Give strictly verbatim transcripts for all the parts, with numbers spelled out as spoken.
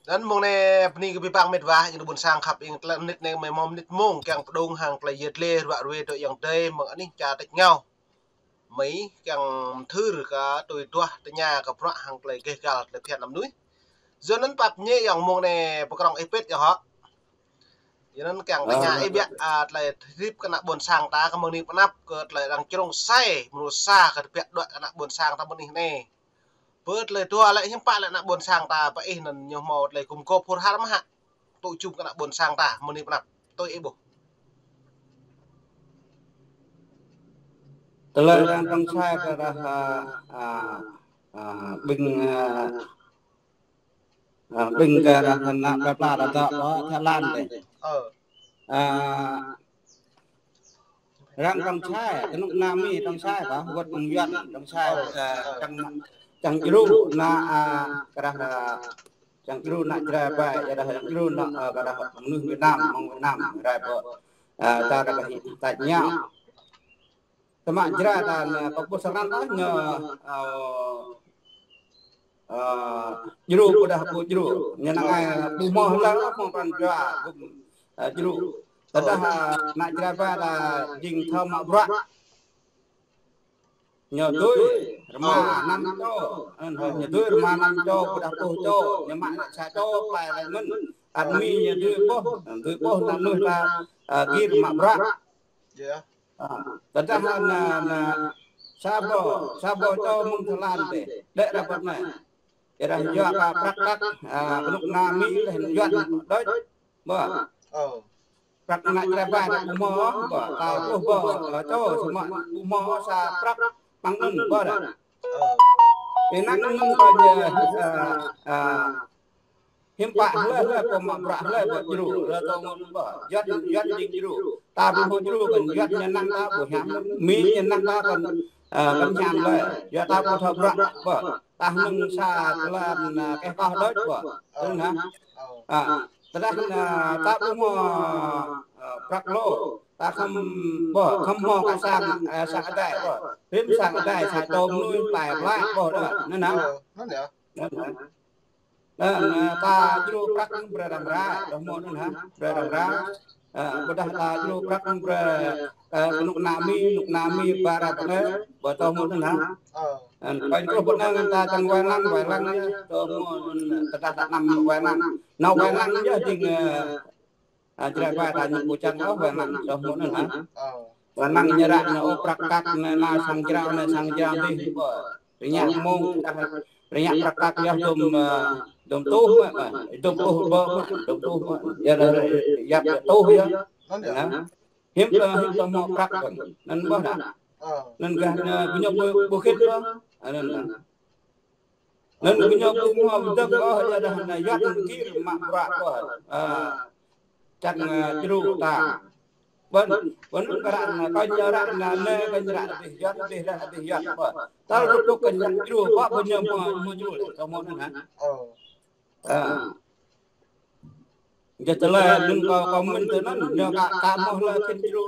Anŭn mơ̆ng anai bơni kơ abih bang met wa, ayŏng adơi ƀôn sang khăp ing tơlơi mơnit anai mơ̆ mơnit mông kiăng pơdŏng hăng tơlơi yet lĕ ruă ruai dŏ ayŏng adơi mơ̆ng anih čar tač rơngiao. Mơ̆ kiăng mơthưr kơ tui duah tơña kơ bruă hăng tơlơi gêh gal tơlơi phiăn anăm mơnuih. Yua anŭn pap ñe ayŏng mơ̆ng anai pơkrong ih pĭt yơh hŏ. Yua anŭn kiăng tơña ih biă, a, tơlơi hơdip kơ ană ƀôn sang ta kơ mơ̆ng anih pơ anăp kơ tơlơi arăng črông sai, mơnuih sa kơ tơbiă đuaĭ kơ ană ƀôn sang ta mơ̆ng anih anai. Pơ tơlơi dua lĕ hiư̆m pă lĕ ană ƀôn sang ta pơ ih anŭn ñu hmâo tơlơi gum gôp hur har mơ̆ hă. Tŭ jum kơ ană ƀôn sang ta mơ̆ng anih pơ anăp. Tui ih ƀuh. Tơlơi arăng črông sai kơ arah, a, a, a, ƀing, a, a, ƀing kơ arah ană plơi pla ta dŏ pơ Thái Lan dih. Ơ. A, arăng črông sai, kơnuk kơna Mi črông sai, ƀă wơ̆t mơ̆ng Yuan črông sai, ơ, čang, čang djru ană, a, kơ arah, a, čang djru ană Jrai ƀai, yua dah čang djru ană, a, kơ arah mơnuih Việt Nam, mơ̆ng Việt Nam, rai pơ, a, ta kơ arah tač rơngiao. Tơma Jrai ta anai, pơpŭ sơnăn dah ñu, a, a, djru ƀôdah ƀu djru. Ñu năng ai ƀu hmâo hlơi mơ̆ng pran jua gum, a, djru. Tơdah, a, ană Jrai ƀai ta jing thâo mă bruă. Ñu dưi rơma năm čô, ơ, ñu dưi rơma năm čô, ƀôdah pluh čô, ñu mă sa čô, plai lĕ mơ̆n. Admin ñu dưi ƀuh, dưi ƀuh ană mơnuih ta, a, gir mă bruă. Yơh. A, tơdah ană, ană, sa ƀô, sa ƀô čô mơ̆ng Thái Lan dih, đĕ rơbat anai. Yua dah yua kơ prăk kăk, a, kơnuk kơna Mi lĕ Yuan đôč, ƀă. Ơ. Prăk ană Jrai ƀai ta ƀu hmâo, ƀă. Ta pluh ƀô, ơ, čô, samơ̆ ƀu hmâo sa prăk mơ̆ng anŭn, ƀă dah. Ơ. Tơnăng anŭn kơ ñu, a, a, hiư̆m pă hlơi hlơi pô mă bruă hlơi pô djru, hlơi tŏ ngôn ƀă. Yuan, Yuan jing djru. Ta ƀu hmâo djru kơ Yuan ñu năng ta ƀu hiam. Mi ñu năng ta kơ, a, kơ hiam hlơi. Yua ta ƀu thâo bruă ƀă. Ta hmâo sa tơlơi, a, keh koh đôč ƀă. Ơ. Tui anŭn hă. Ơ. A, tơdah, a, ta ƀu hmâo, a, prăk lô. Ta khŏm ƀă, khŏm hmâo kơ sang, a, sang adai ƀă. Rĭm sang adai sa čô mơnuih plai plai ƀă dah. Anŭn hă. Ơ, anŭn yơh. Anŭn, a, ta djru prăk brơi răm rai, tŏ hmâo anŭn hă, brơi răm rai. A, ƀôdah ta djru prăk brơi, a, kơnuk kơna Mi, kơnuk kơna Mi ba ră anai, ƀă tŏ hmâo anŭn hă. Ơ. Anŭn, ƀơi truh ƀơi anai ta čang wai lăng, wai lăng yơh, tŏ hmâo anŭn, tơdah ta anăm wai lăng. Nao wai lăng yơh jing, a, a, Jrai ƀai ta ñu ƀu čang ôh wai lăng, tŏ hmâo anŭn hă. Ơ. Wai lăng ñu ră anai ôh prăk kăk anai, anai sang jrao, anai sang jrao dih ƀă. Rơngiă mông, rơngiă prăk kăk yơh dŏm, a, dŏm tuh mơ̆, a, dŏm tuh ƀă mơ̆, dŏm tuh mơ̆. Yua dah, yap tuh yơh. Anŭn yơh. Anŭn. Hiư̆m tơ, hiư̆m tơ hmâo prăk kơ. Anŭn ƀă dah. Ơ. Anŭn gah, a, gơñu ƀu, ƀu khĭt ƀă. Anŭn. Anŭn gơñu ƀu hmâo pơdơ̆ng ôh, yua dah anai Yuan gir mă bruă ƀă. A, čang, a, djru ta. Ƀơi, ƀơi anŭn kơ ră anai, kơ ñu ră anai, anai kơ ñu ră abih Yuan, abih ră abih Yuan ƀă. Tơl rơtuh kơ ñu djru ƀă, ƀơi ñu hmâo, hmâo djru lĕ, tŏ hmâo anŭn hă. Ơ. A. Gah tơlơi anŭn kâo, kâo mĭn tui anŭn, ñu ka, ka hmâo hlơi khĭn djru.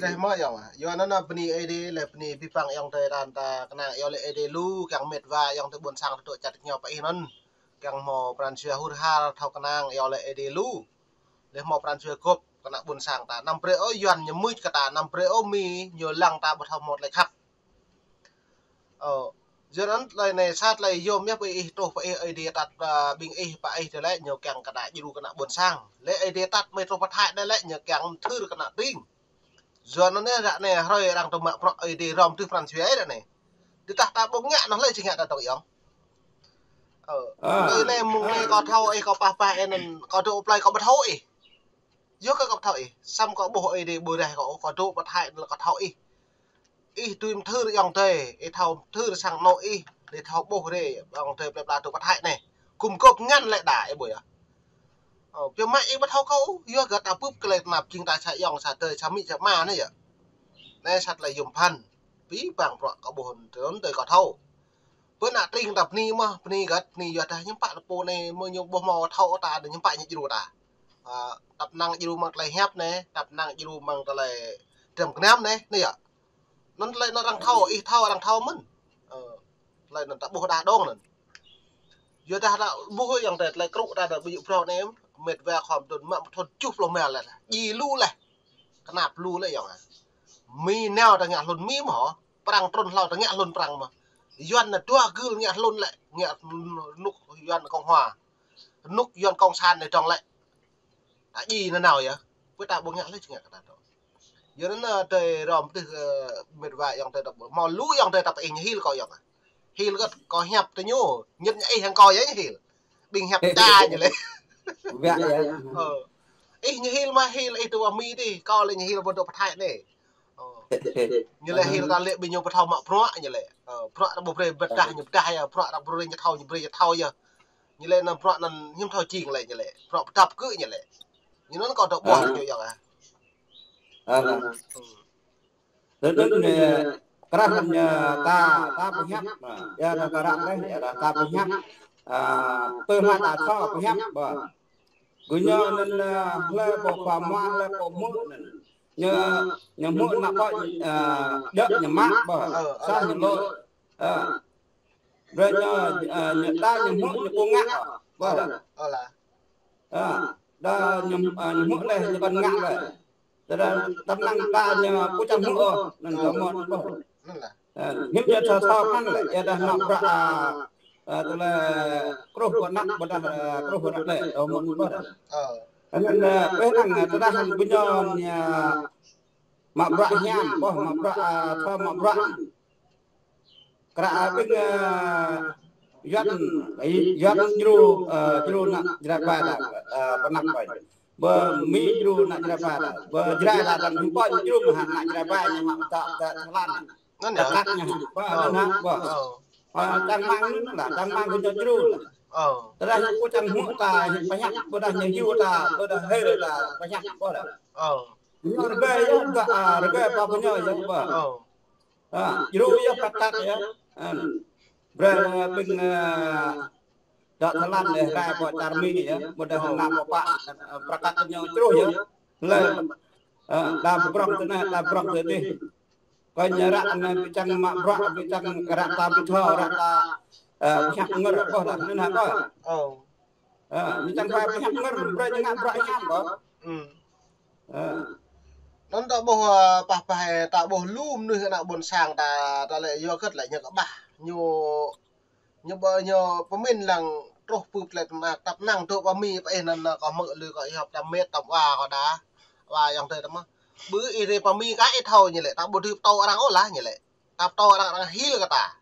Leh mơ̆ ayŏng, yua anŭn bơni Ơi Adai, leh bơni abih bang ayŏng adơi ta, ta kơnang iâu laĭ Ơi Adai lu, kiăng met wa ayŏng adơi ƀôn sang ta dŏ čar tač rơngiao pơ ih anŭn. Kiăng hmâo pran jua hur har thâo kơnang iâu laĭ Ơi Adai lu. Leh hmâo pran jua gôp kơ ană ƀôn sang ta. Anăm brơi ôh Yuan ñu mưč kơ ta, anăm brơi ôh Mi ñu lăng ta ƀu thâo hmâo tơlơi khăp. Ơ, yua anŭn tơlơi anai sa tơlơi yôm yơh pơ ih truh pơ ih Ơi Adai atăt, a, ƀing ih pơ ih tơlơi ñu kiăng kơ ta djru kơ ană ƀôn sang. Lĕ Ơi Adai atăt mơi truh pơ Thái anai lĕ ñu kiăng mơthưr kơ ană tring. Yua anŭn anai ră anai hrơi arăng tŭ mă bruă Ơi Adai hrŏm tui pran jua ră anai. Tơdah ta ƀu ngă anŭn hlơi či ngă ta tŏng ayŏng. Ơ, a, tui anai mơ̆ng anai kâo thâo ih, kâo pah pah ih anŭn, kâo dŏ plơi kâo ƀu thâo ih. Yua kơ kâo ƀu thâo ih, samơ̆ kâo ƀuh Ơi Adai ƀơi reh kâo, kâo dŏ pơ Thái anŭn kâo thâo ih. Ih dưi mơthưr ayŏng adơi, ih thâo mơthưr sang anŏ ih, ih thâo ƀuh rai ayŏng adơi plơi pla dŏ pơ Thái anai. Gum gôp ngăn lĕ đa, ih ƀuh yơh. Ơ, biă mă ih ƀu thâo kâo, yua gah ta bưp tơlơi tơnap jing ta sa ayŏng, sa adơi, sa amĭ, sa ama anai yơh. Anai sa tơlơi yôm phăn. Abih bang bruă kâo ƀuh anŭn tui kâo thâo. Pơ ană tring ta bơni mơ̆, bơni gah, bơni yua dah hiư̆m pă lĕ pô anai mơ̆ ñu ƀu hmâo thâo ta, dah hiư̆m pă ñu djru ta. A, tăp năng djru mơ̆ng tơlơi hiăp anai, tăp năng djru mơ̆ng tơlơi dram gơnam anai, anai yơh. Anŭn tơlơi anŭn arăng thâo, ih thâo arăng thâo mơ̆n. Ơ, tơlơi anŭn ta ƀuh đa đong anŭn. Yua dah ta ƀuh ayŏng adơi tơlơi krŭ ta dah ƀu djơ̆ phrâo anai, met wa khŏm tŭn mă thŭn tơjuh pluh mil lĕ. Djai lu lĕ. Kơnăp lu lĕ ayŏng ah. Mi nao ta ngă hlŭn mi mơ̆ hŏ. Prăng trŭn hlâo ta ngă hlŭn Prăng mơ̆. Yuan anai dua gưl ngă hlŭn lĕ, ngă rơnŭk Yuan Cộng hòa. Rơnŭk Yuan Cộng sản anai dong lĕ. Ta djai nanao yơh. Pơ ta ƀu ngă lĕ či ngă kơ ta dong. Yua anŭn, ơ, adơi hrŏm tih, ơ, met wa ayŏng adơi ta ƀu. Hmâo lu ayŏng adơi ta pơ ih ñu hil kâo ayŏng ah. Hil kâo, kâo hiăp tơ ñu, ñit ñu ih hăng kâo yơh ñu hil. Ƀing hiăp ta ñu lĕ. Ơ. Ih ñu hil mă hil ih tơ wa mi tih, kâo lĕ ñu hil ƀu dŏ pơ Thái anai. Ơ. Ñu lĕ hil ta lĕ ƀing ñu ƀu thâo mă bruă ñu lĕ. Ơ, bruă ta ƀu brơi pơdah ñu pơdah yơh, bruă ta ƀu brơi ñu thâo ñu brơi ñu thâo yơh. Ñu lĕ anŭn bruă anŭn hiư̆m thâo jing lĕ ñu lĕ. Bruă pơdŏp kơ ñu lĕ. Ñu anŭn kâo dŏ ƀuh ñu ayŏng ah. Ơ. Tơdơi anai, krah anai, ta, ta pơhiăp, ơ, yua dah krah anai, yua dah ta pơhiăp, ơ, tơl hmâo ta thâo pơhiăp, ƀă. Gơñu anŭn, ơ, hlơi pô pơmă, hlơi pô hmư̆ anŭn. Ñu, ñu hmư̆ anăp pô, ơ, djơ̆ ñu mă, ƀă. Ơ, ơ. Sa ñu lôi. Ơ. Brơi ñu, ơ, ñu ta ñu hmư̆ ñu pô ngă, ƀă. Ơ, ơ lah. Ơ, dah ñu, ơ, ñu hmư̆ lĕ ñu kăn ngă lĕ. Tơdah tơnăng ta ñu pô čang hmư̆ ôh, anŭn tơ mơ̆n ƀă. Anŭn lah. Ơ, hiư̆m ñu thâo thâo anŭn lĕ, yua dah mă bruă, ơ, ơ, tơlơi krŭ pơnăp ƀôdah, ơ, krŭ pơnăp lĕ, tơ mơ̆n ƀă. Ơ. Anŭn, ơ, pơnăng, ơ, tơdah gơñu ñu mă bruă hiam, ƀă, mă bruă, ơ, thâo mă bruă. Krah, ơ, ƀing, ơ, Yuan, Yuan djru, ơ, djru ană Jrai ƀai ta, ơ, pơnăp ƀai. Ƀă mi djru ană Jrai ƀai ta. Ƀă Jrai ta dang hiư̆m pă djru mơ̆ hă ană Jrai ƀai ñu mă ta, ta Thái Lan. Anŭn yơh. Kăk ñu hă. Ƀă, anŭn hă, ƀă. Ơ. Ơ, čang rơmang anŭn lah, čang rơmang gơñu djru lah. Ơ. Tơdah ñu pô čang hmư̆ ta, pơhiăp, ƀôdah ñu hyu ta, ƀôdah hil ta, pơhiăp, ƀă dah. Ơ. Ñu rơgơi yơh, ƀă, ơ, rơgơi pă gơñu yơh, ƀă. Ơ. Ha, djru yơh prăk kăk yơh. Ha. Brơi, ơ, ƀing, ơ, dŏ Thái Lan lĕ rai pơ čar Mi yơh, ƀôdah ană pô pă, ơ, prăk kăk ñu truh yơh. Lĕ, ơ, ta pơgrŏng tơ anai, ta pơgrŏng tơ adih. Kơ ñu ră anai ƀu čang mă bruă, ƀu čang ră ta ƀu thâo, ră ta, ơ, pơhiăp ngơr, ƀôdah anŭn hă ƀă. Ơ. Ơ, ñu čang pơhiăp ngơr, brơi ñu ngă bruă hiam ƀă. Ơ. Anŭn ta ƀuh, ơ, pah pah, ơ, ta ƀuh lu mơnuih ană ƀôn sang ta, ta lĕ yua hơget lĕ ñu kơƀah. Ñu, ñu ƀă ñu pơmĭn lăng truh pơ̆p lĕ tơnă tăp năng dŏ pơ Mi pơ ih anŭn, ơ, kâo hmư̆ lu kâo hiăp ta met ta wa kâo đa. Wa ayŏng adơi ta mơ̆. Ƀu ih rai pơ Mi kah ih thâo ñu lĕ, ta ƀu dưi pơtô arăng ôh lah ñu lĕ. Ta pơtô arăng, arăng hil kơ ta.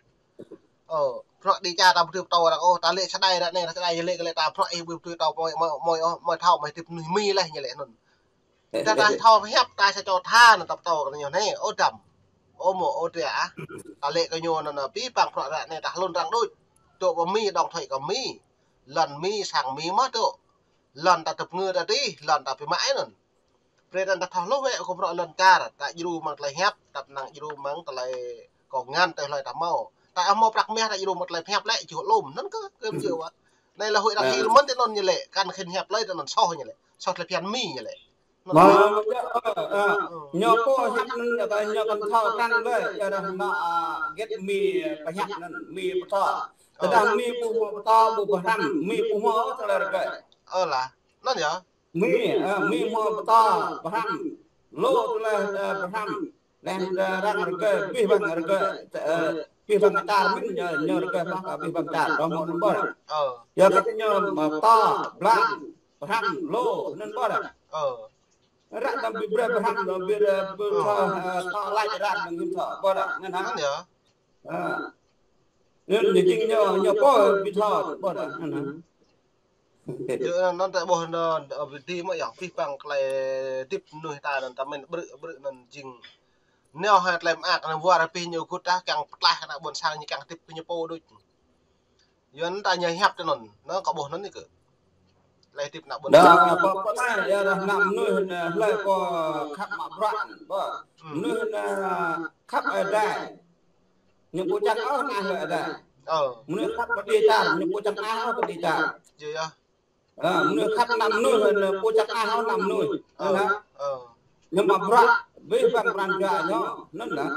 Ơ, bruă đi čar ta ƀu dưi pơtô arăng ôh, ta lĕ čơđai ră anai, čơđai lĕ kơ lĕ ta bruă ih ƀu dưi pơtô mơi, mơi, mơi ôh, mơi thâo, mơi tip mơnuih Mi leh ñu lĕ anŭn. Ta, ta thâo pơhiăp ta sa čô tha anŭn ta pơtô kơ ñu anai, ơ Dăm. Ơ Mô, ơ Tria. Ta lĕ kơ ñu anŭn, anŭn, pĭ păng bruă ră anai ta hlŭn arăng đôč. Dŏ pơ Mi, đóng thuế kơ Mi. Lŏn Mi, sang Mi mơ̆ dŏ. Lŏn ta tŭp ngư ta dih, lŏn ta pĭ mă anŭn. Brơi anŭn ta thâo hluh wĕ kơ bruă lŏn čar, ta djru mơ̆ng tơlơi hiăp, ta pơnăng djru mơ̆ng tơlơi kông ngăn tơlơi ta hmâo. Ta hmâo prăk mah ta djru mơ̆ng tơlơi hiăp lĕ, čuh lŏm, anŭn kơ, kơ mơ̆ djơ̆ wă. Anai lĕ huĭ arăng hil mơ̆n tơ anŭn ñu lĕ, kăn khĭn hiăp lơi tơ anŭn soh ñu lĕ. Soh tơlơi phiăn Mi ñu lĕ. Mă, ơ, ơ, ñu pô hiăp anŭn ta ñu kăn thâo krăn lơi, yua dah ană, ơ, get Mi pơhiăp anŭn, Mi pơtô. Tơdah Mi ƀu hmâo pơtô, ƀu pơhrăm, Mi ƀu hmâo tơlơi rơgơi. Ơ lah, anŭn yơh. Mi, ơ, Mi hmâo pơtô, pơhrăm. Lu tơlơi, ơ, pơhrăm. Leh, ơ, arăng rơgơi, abih bang rơgơi, ơ, abih bang čar mĭn ñu, ñu rơgơi mă, abih bang čar, dŏ mơ̆ anŭn ƀă. Ơ. Yua kơ ñu mă pơtô, blang, pơhrăm, lu, anŭn ƀă. Ơ. Ră anŭn ƀu brơi pơhrăm, ƀu brơi, ƀu thâo, ơ, thâo laĭ ră anŭn ƀu thâo, ƀă, anŭn hă? Anŭn yơh. Ơ. Anŭn jing ñu, ñu pô ƀu thâo, ƀă, anŭn hă? Yua anŭn ta ƀuh anŭn, ơ, ƀu djơ̆ mơ̆ yơh, abih bang tơlơi hơdip mơnuih ta anŭn ta mĭn ƀrư̆, ƀrư̆ anŭn jing. Nao hă tơlơi mơak anŭn wơr abih ñu gŭt ta kiăng pơtlaih ană ƀôn sang ñu kiăng hơdip kơ ñu pô đôč. Yua anŭn ta ñu hiăp tơ anŭn, anŭn kâo ƀuh anŭn nik kơ. Tơlơi hơdip ană ƀôn sang. Dah, pô, pô anai, yua dah ană mơnuih anai, hlơi pô khăp mă bruă, ƀă. Mơnuih anai khăp Ơi Adai. Ñu ƀu čang ôh ană hlơi Ơi Adai. Ơ. Mơnuih khăp pơ dêh čar, ñu ƀu čang ôh pơ dêh čar. Yơh, yơh. Ơ, mơnuih khăp ană mơnuih, ñu ƀu čang ôh ană mơnuih. Ơ. Anŭn hă? Ơ. Ñu mă bruă, abih bang pran jua ñu, anŭn lah.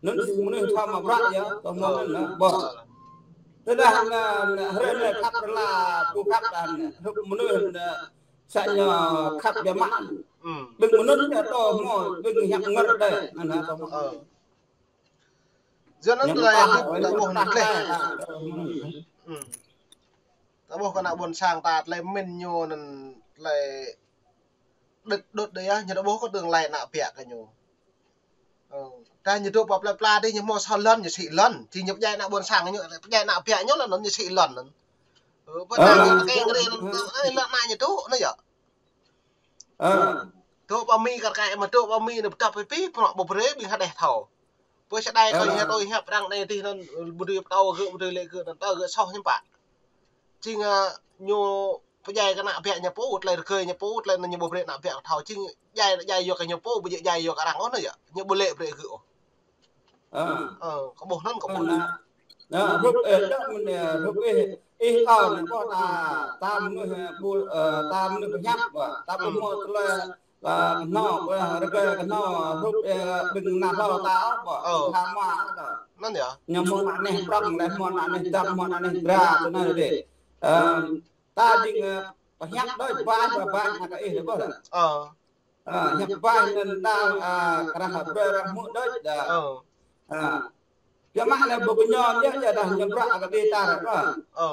Anŭn jing mơnuih thâo mă bruă yơh, tơ mơ̆ anŭn lah, ƀă. Tơdah na, na, hrơi anai khăp rơla, ƀu khăp đah anai. Hrup mơnuih anai, sa ñu khăp biă mă. Ƀing mơnuih ñu tơ hmâo, ƀing hiăp ngăr đơi, anŭn hă tơ hmâo. Yua anŭn tơlơi ta ƀuh anŭn tơlơi. Ta ƀuh kơ ană ƀôn sang ta tơlơi pơmĭn ñu anŭn tơlơi đŭt đŭt đơi yơh, ñu ta ƀuh kơ tương lai ană biă kơ ñu. Ơ, ta ñu dŏ pơ plơi pla dih ñu hmâo soh lŏn, ñu sĭ lŏn. Či ñu pơdjai ană ƀôn sang ñu, pơdjai ană biă ñu lŏn, ñu sĭ lŏn. Ơ, pơ ta ñu kơ ngri lŏn, lŏn ană ñu dŏ, anŭn yơh. Ơ. Dŏ pơ Mi kar kaĭ mă dŏ pơ Mi anai pơdăp pơpĭ, prŏng ƀu brơi ƀing hơđeh thâo. Pơ čơđai kơ ñu tui hiăp arăng anai dih anŭn, ƀu dưi pơtô gơ̆, ƀu dưi lĕ gơ̆ anŭn, tơ gơ̆ soh hiư̆m pă. Či ñu pơdjai kơ ană biă ñu pô, tơlơi rơgơi ñu pô, tơlơi anŭn ñu ƀu brơi ană biă thâo, či djai, djai yua kơ ñu pô, ƀu djai yua kơ arăng ôh anŭn yơh. Ñu ƀu lĕ brơi gơ̆ ôh. Ơ. Ơ, kơ ƀuh anŭn, kơ ƀuh anŭn. Ơ, hrup, ơ, đah mơ̆n, ơ, hrup ih, ih kâo anai ƀuh ta, ta mơnuih, ơ, ƀu, ơ, ta mơnuih pơhiăp, ƀuh, ta ƀu hmâo tơlơi, ơ, kơhnâo, ƀuh, rơgơi kơhnâo, hrup, ơ, ƀing ană hlâo ta, ƀuh, ƀing tha hmua, ƀuh. Anŭn yơh. Ñu hmâo ană neh prŏng, lĕ hmâo ană neh dăm, hmâo ană neh dra, tui anai dih. Ơ, ta jing, ơ, pơhiăp đôč, ƀai, ƀai, ƀai, ană kơ ih, ƀuh. Ơ. Ơ, hiăp ƀai anŭn ta, ơ, krah ƀrơi arăng hmư̆ đôč đa. Ơ. Ơ. Biă mă anai ƀu kơ ñu, ñu, ñu đah ñu bruă kơ dêh tar, ơ. Ơ.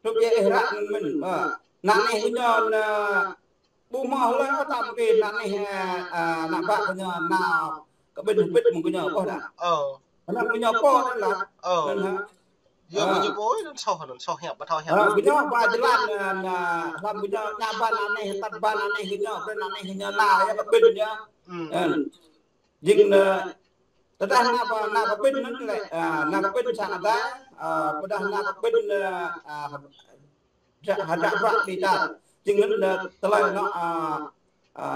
Hrup yơh ih ră anŭn mơ̆n, ơ. Ană neh kơ ñu, ană ƀu hmâo hlơi ôh ta mơ̆ng kơ ană neh, ơ, ơ, ană bă kơ ñu, ană kơ ƀĭn hơbĭt mơ̆ng kơ ñu, ƀuh đa. Ơ. Anŭn kơ ñu pô anŭn lah. Ơ. Anŭn hă. Yua kơ ñu pô anŭn soh, anŭn soh hiăp, ƀu thâo hiăp. Ơ, kơ ñu ba jơlan, anŭn, anŭn, hlăm kơ ñu ñu ba ană neh, tăt ba ană neh kơ ñu, brơi ană neh kơ ñu nao, yua kơ ƀĭn ñu. Ơ. Jing anŭn, tơdah ană ba, ană kơ ƀĭn anŭn lĕ, ơ, ană kơ ƀĭn sang adai, ơ, pơdah ană kơ ƀĭn, ơ, ơ, hơdră, hơdră bruă dêh tar. Jing anŭn, ơ, tơlơi anŭn, ơ, ơ,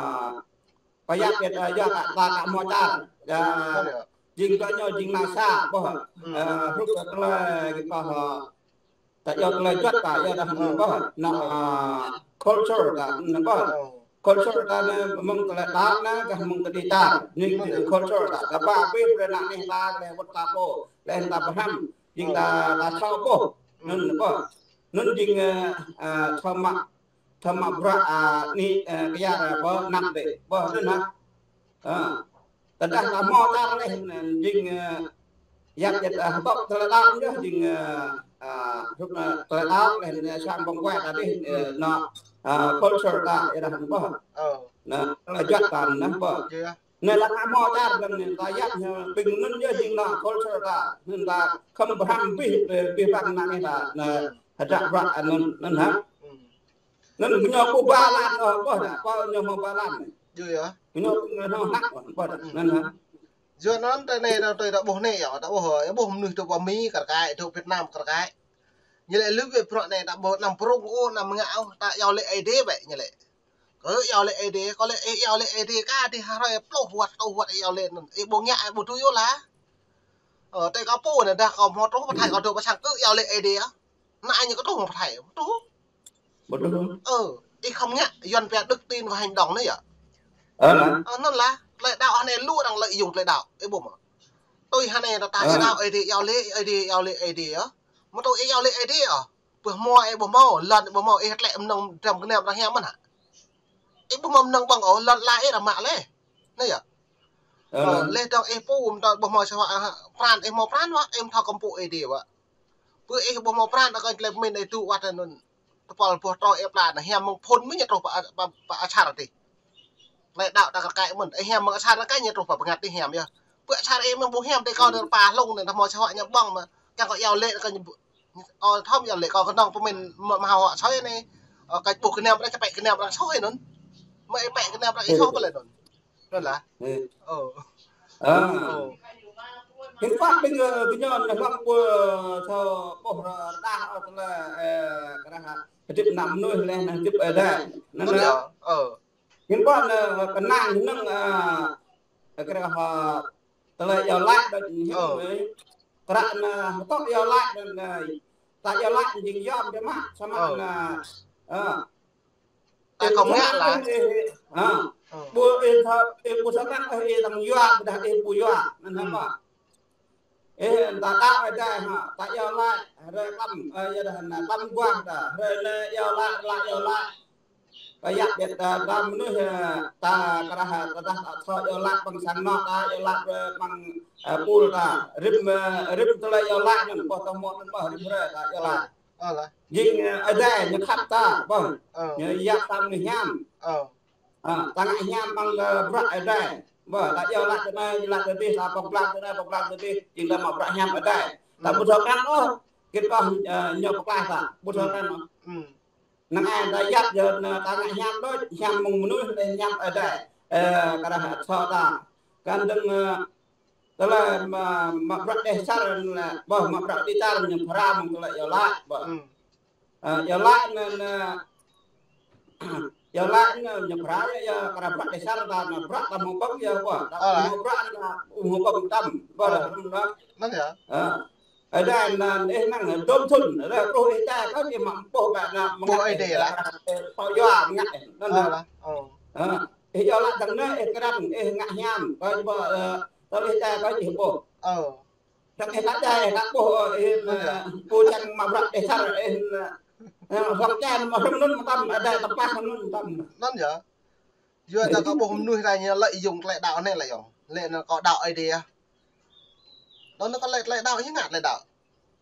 pơyap yơh, ơ, yua kơ ta, ta hmâo čar. Yơh, jing kơ ñu jing nao sa, ƀuh. Ơ, hrup kơ tơlơi kơ ƀuh, ơ, ta yua tơlơi juăt ta, yua đah anŭn ƀuh. Anŭn, ơ, culture ta, anŭn ƀuh. Culture ta anai mơ̆ng tơlơi đaŏ anai, kah mơ̆ng tơlơi dêh tar. Anai culture ta. Ta ba abih brơi ană neh ta, lĕ wơ̆t ta pô, lĕ ta pơhrăm. Jing ta, ta thâo ƀuh. Anŭn ƀuh. Anŭn jing, ơ, ơ, thâo mă, thâo mă bruă, ơ, anai, ơ, kơ yua, ơ, ƀuh, anăp dih. Ƀuh, anŭn hă. Ơ. Tơdah ta hmâo čar lĕ, jing, ơ, yap yap, ơ, hơtŏk tơlơi đaŏ yơh, jing, ơ, ơ, hrup, ơ, tơlơi đaŏ lĕ, ơ, sang ƀơ̆ng kuai ta dih, ơ, anŭn, ơ, culture ta, yơh đah anŭn ƀuh. Ơ. Anŭn, tơlơi juăt ta anŭn ƀuh. Anai lah ta hmâo čar lĕ anai, ta yap ñu, ƀing anŭn yơh jing anŭn culture ta, anŭn ta khŏm pơhrăm abih, abih bang ană neh ta, anŭn, hơdră bruă anŭn, anŭn hă. Anŭn kơ ñu ƀu ba lan, ơ, ƀuh đa, kơ ñu hmâo ba lan. Yơh, yơh. Kơ ñu, kơ ñu hmâo hnăk, ƀuh đa, anŭn hă. Yua anŭn ta anai, ta tui ta ƀuh anai yơh, ta ƀuh, ơ, ƀuh mơnuih dŏ pơ Mi kar kaĭ, dŏ Việt Nam kar kaĭ. Ñu lĕ lu wĕ bruă anai, ta ƀuh anăm prŏng ôh, anăm ngă ôh, ta iâu laĭ Ơi Adai bĕ ñu lĕ. Kơ iâu laĭ Ơi Adai, kơ lĕ, ơ, iâu laĭ Ơi Adai, kơ dih hrơi pluh wơ̆t, tơjuh wơ̆t iâu laĭ anŭn. Ơ, ƀu ngă, ơ, ƀu tui yơh lah. Ơ, tơdah kâo pô anai, dah kâo hmâo truh pơ Thái, kâo dŏ pơ sang kơ iâu laĭ Ơi Adai, ơ. Anai ñu kơ truh mơ̆ng pơ Thái, truh. Ƀu truh. Ơ, ih khŏm ngă, Yuan pia đức tin và hành động anai yơh. Ơ, anŭn. Ơ, anŭn lah, tơlơi đaŏ anai lu arăng lợi dụng tơlơi đaŏ, ih ƀuh mơ̆. Tui hơnai ta, ta ih đaŏ Ơi Adai, iâu laĭ, Ơi Adai, iâu laĭ Ơi Adai yơh. Mơ̆ tui ih iâu laĭ Ơi Adai yơh. Ƀuh hmâo, ih ƀuh hmâo, lŏn ƀuh hmâo, ih tlĕ mơnơ̆ng dram gơnam arăng hiam mơ̆n hă. Ih ƀuh hmâo mơnơ̆ng ƀơ̆ng ôh, lŏn la ih arăng mă laih. Anai yơh. Ơ, laih dơ̆ng ih pô mơ̆n ta ƀuh hmâo sa wă, ơ, pran, ih hmâo pran wă, ih mơ̆ thâo kơmpŭ Ơi Adai wă. Pơ ih ƀuh hmâo pran, ta kơ tơlơi pơmĭn ih dŏ wăt anŭn. Tơpul ƀuh trŏ ih pla anŭn hiam mơ̆ng phŭn mơ̆n ñu truh pơ, pơ, pơ asar dih. Tơlơi đaŏ ta kar kaĭ mơ̆n, ih hiam mơ̆ng asar kar kaĭ ñu truh pơ bơngăt ih hiam yơh. Pơ asar ih mơ̆ng ƀu hiam tơl kâo anŭn pơhlŏng anŭn, ta hmâo sa wă ñu ƀơ̆ng mơ̆n. Kiăng kâo iâu laĭ kơ ñu, ơ, thâo iâu laĭ kâo kơnơ̆ng pơmĭn mă, mă hmâo wă soi anai. Ơ, kơ ƀuh gơnam arăng, čơpĕ gơnam arăng soi anŭn. Mă ih pĕ gơnam arăng ih soi pơ lĕ anŭn. Anŭn lah. Ơ. Ơ. Ơ. Hiư̆m pă ƀing, ơ, kơ ñu anŭn hlŏng ƀu, ơ, thâo ƀuh rơđah ôh tơlơi, ơ, krah hơdip ană mơnuih lĕ anŭn hơdip Ơi Adai. Anŭn lah. Ơ. Hiư̆m pă anŭn, ơ, kơnang hơnơ̆ng, ơ, krah, ơ, tơlơi iâu laĭ đôč hiư̆m, ơ, krah anŭn hơtŏk iâu laĭ anŭn, ơ, ta iâu laĭ jing yom biă mă, samơ̆ anŭn, ơ, ta khŏm ngă lah. Ơ. Ƀu ih thâo, ih ƀu thâo krăn, ih dŏng yua, ƀôdah ih ƀu yua. Anŭn hă. Ih, ta đaŏ Ơi Adai hă, ta iâu laĭ, hrơi tlam, ơ, yua dah anŭn, tlam guah ta, hrơi anai iâu laĭ, laĭ iâu laĭ. Kơ yap biă ta, ta mơnuih, ơ, ta kơ rah, ta dah ta thâo iâu laĭ ƀơ̆ng sang anŏ ta, iâu laĭ ƀơ̆ng, ơ, pul ta, rĭm, ơ, rĭm tơlơi iâu laĭ anŭn, ƀô̆ ta mơ̆ anŭn ƀơ̆ rĭm hrơi ta iâu laĭ. Ơ lah. Jing, ơ, Ơi Adai ñu khăp ta, ƀơ̆. Ơ. Ñu yap ta mơnuih hiam. Ơ. Ơ, ta ngă hiam ƀơ̆ng, ơ, bruă Ơi Adai. Ƀơ̆, ta iâu laĭ tơ anai, iâu laĭ tơ adih, ta pơblang tơ anai, pơblang tơ adih, jing ta mă bruă hiam Ơi Adai. Ta ƀu thâo krăn ôh, kĭt kơh, ơ, ñu pơklaih ta, ƀu thâo krăn ôh. Năng ai ta yap yơh, ta ngă hiam đôč, hiam mơ̆ng mơnuih, lĕ hiam Ơi Adai. Ơ, kơ rah thâo ta. Kăn dơ̆ng, ơ, tơlơi mă, mă bruă dêh čar lĕ, ƀơ̆, mă bruă dêh čar ñu phara mơ̆ng tơlơi iâu laĭ, ƀơ̆. Ơ, iâu laĭ anŭn, ơ, iâu laĭ anŭn ñu phara yơh, yơh, kơ rah bruă dêh čar ta, anŭn bruă ta hmâo ƀơ̆ng yơh, ƀơ̆. Ta hmâo bruă anŭn, hmâo ƀơ̆ng tăm, ƀơ̆, dah anŭn dah. Năng yơh. Ơ. Ơi Adai anŭn, ih năng dŏm thŭn, dah truh ih čai kơ ih mă ƀô̆ ƀă anŭn, ƀô̆ Ơi Adai lah. Pô yua ngă, anŭn dah. Ơ. Ih iâu laĭ dơ̆ng anai, ih krăn, ih ngă hiam, ƀơ̆, ƀơ̆, ơ, tơl ih čai kơ ih ƀô̆. Ơ. Dơ̆ng ih ta čai, ih ta ƀô̆, ih, ơ, ƀu čang mă bruă dêh čar, ih, ơ, hlŏng čai mă hrŏm anŭn mơtam, Ơi Adai tơpă anŭn mơtam. Anŭn yơh. Yua dah kâo ƀuh mơnuih ta ñu lợi dụng tơlơi đaŏ anai lĕ yơh. Lĕ anŭn kâo đaŏ Ơi Adai yơh. Anŭn kâo lĕ tơlơi đaŏ ñu ngă tơlơi đaŏ.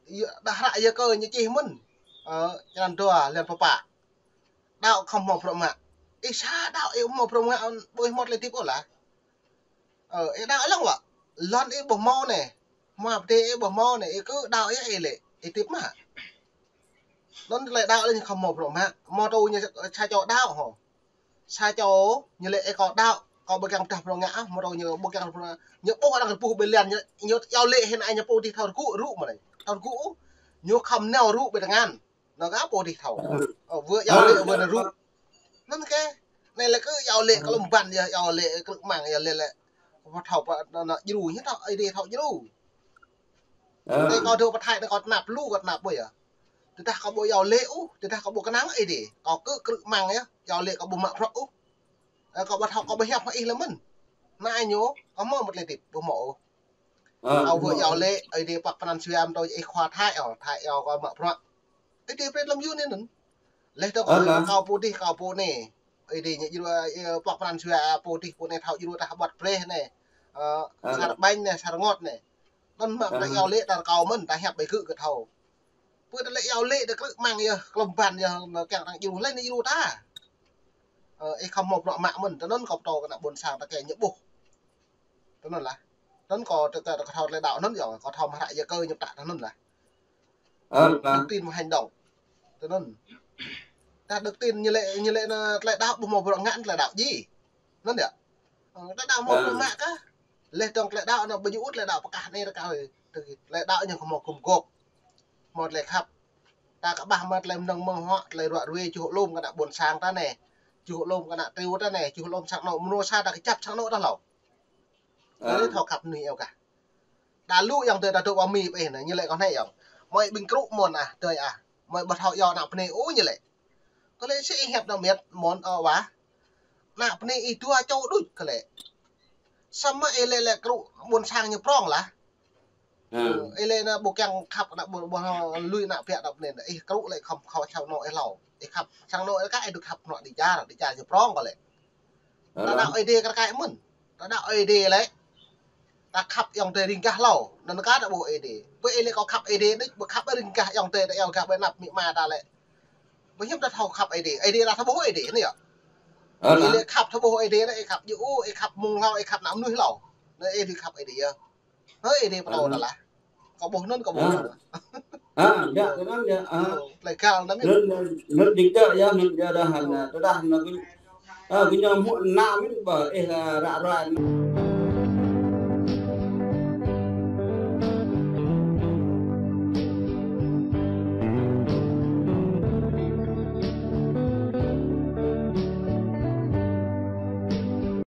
Yua dah hră Yakơ ñu čih mơ̆n. Ơ, črăn dua, lăn pơpă. Đaŏ khŏm hmâo bruă mă. Ih sa đaŏ ih hmâo bruă mă, ƀu ih hmâo tơlơi hơdip ôh lah. Ơ, ih đaŏ lăng wă. Lŏn ih ƀu hmâo anai. Hmua pơdai ih ƀu hmâo anai, ih kơ đaŏ yơh ih lĕ, ih hơdip mă. Anŭn tơlơi đaŏ lĕ ñu khŏm hmâo bruă mă. Hmâo tơlơi ñu sa čô đaŏ hŏ. Sa čô ñu lĕ ih kâo đaŏ, kâo ƀu kiăng pơdah bruă ngă, hmâo tơlơi ñu ƀu kiăng bruă. Ñu ƀuh arăng rơbuh ƀơi lăn, ñu, ñu iâu laĭ hĭ anai ñu pô dih thâo rơgŭ, rŭ mơ̆n anai. Thâo rơgŭ, ñu khŏm nao rŭ ƀơi tơngan. Anŭn kơ pô dih thâo. Ơ, wơ̆t iâu laĭ wơ̆t rŭ. Anŭn kơ, anai lĕ kơ iâu laĭ kơ lŏm ƀăn yơh, iâu laĭ krư̆ măng yơh lĕ lĕ. Kâo thâo pơ, anŭn, anŭn, djru, ñu thâo, Ơi Adai thâo djru. Ơ. Anai kâo dŏ pơ Thái anai kâo tơnap lu kâo tơnap ƀu yơh. Tơdah kâo ƀu iâu laĭ ôh, tơdah kâo ƀu kơnang Ơi Adai. Kâo kơ krư̆ măng yơh, iâu laĭ kâo ƀu mă bruă ôh. Ơ, kâo ƀu thâo, kâo ƀu hiăp hăng ih lơi mơ̆n. Anai ñu, kâo hmâo mă tơlơi hơdip, ƀu hmâo ôh. Ơ, kâo wơ̆t iâu laĭ, Ơi Adai pŏk pran jua mơ̆ tui ih khua Thái ôh, Thái iâu kâo mă bruă. Ơi Adai brơi lŏm yua anai anŭn. Leh tơ kâo, kâo pô dih, kâo pô anai. Ơi Adai ñu djru, ơ, pŏk pran jua pô dih pô anai thâo djru tah ƀuăt brơi anai. Ơ, sa rơbanh anai, sa rơngot anai. Anŭn mă ta iâu laĭ ta rơkâo mơ̆n, ta hiăp ƀai gơ̆ kơ thâo. Pơ tơlơi iâu laĭ ta krư̆ măng yơh, kơ lŏm ƀăn yơh, anŭn kiăng arăng djru, leh anai djru ta. Ơ, ih khŏm hmâo bruă mă mơ̆n, tơ anŭn kâo pơtô kơ ană ƀôn sang ta kơ ñu ƀuh. Tơ anŭn lah. Tơ anŭn kâo, kâo, kâo, kâo thâo tơlơi đaŏ anŭn yơh, kâo thâo mơ̆ hră Yakơ ñu pơtă tơ anŭn lah. Ơ, đức tin và hành động. Tơ anŭn. Ta đức tin ñu lĕ, ñu lĕ anŭn tơlơi đaŏ ƀu hmâo bruă ngă tơlơi đaŏ djai. Anŭn yơh. Ơ, tơlơi đaŏ hmâo bruă mă kah. Leh dơ̆ng tơlơi đaŏ anŭn ƀu djơ̆ ôh tơlơi đaŏ pơkah anai rơkâo. Tơlơi đaŏ ñu hmâo gum gôp. Hmâo tơlơi khăp. Ta kơƀah mă tơlơi mơnơ̆ng mơ̆ng hŏ, tơlơi ruă ruê, čuh lŏm kơ ană ƀôn sang ta anai. Čuh lŏm kơ ană triu ta anai, čuh lŏm sang anŏ, mơnuih sa ta kơjăp sang anŏ ta hlâo. Ơ. Tơlơi thâo khăp mơnuih iâu kah. Ta lu ayŏng adơi ta dŏ ƀơi Mi pơ ih anai, ñu laĭ kơ anai ayŏng. Mơi ƀing krŭ mơ̆n ah, adơi ah. Mơi ƀu thâo iâu ană bơnai ôh ñu laĭ. Kơ lĕ sĭ ih hiăp ană miêt mơ̆n ơ wah. Ană bơnai ih dua čô đôč kơ lĕ. Samơ̆ ih lĕ lĕ krŭ ƀôn sang ñu prŏng lah. Ih lĕ ană ƀu kiăng khăp ană ƀôn, ƀôn lui ană biă ană bơnai. Ih krŭ lĕ khŏm khŏm sang anŏ ih hlâo. Ih khăp sang anŏ ih kah ih dŏ khăp anŏ dêh čar, dêh čar ñu prŏng kơ lĕ. Ta đaŏ Ơi Adai kar kaĭ mơ̆n. Ta đaŏ Ơi Adai lĕ. Ta khăp ayŏng adơi riêng gah hlâo. Anŭn kah ta ƀuh Ơi Adai. Ƀơi ih lĕ kâo khăp Ơi Adai đôč, ƀu khăp ơi riêng gah ayŏng adơi ta iâu gah ƀơi anăp amĭ ama ta lĕ. Ƀu hiam ta thâo khăp Ơi Adai. Ơi Adai ta thâo ƀuh Ơi Adai anai yơh. Ih lĕ khăp thâo ƀuh Ơi Adai anai, ih khăp djru, ih khăp mơ̆ng hlâo, ih khăp ană mơnuih hlâo. Anai ih dưi khăp Ơi Adai yơh. Hơi, Ơi Adai pơtô ta lah. Kâo ƀuh anŭn, kâo ƀuh anŭn. Ơ, yơh, tơ anŭn yơh. Ơ, tơlơi găl anŭn yơh. Anŭn, anŭn jing djơ̆ yơh, anŭn yơh dah, ơ, tơdah anŭn gơñu, ơ, gơñu hmư̆ anŭn mơ̆n ƀơh, ih, ơ, ră ruai.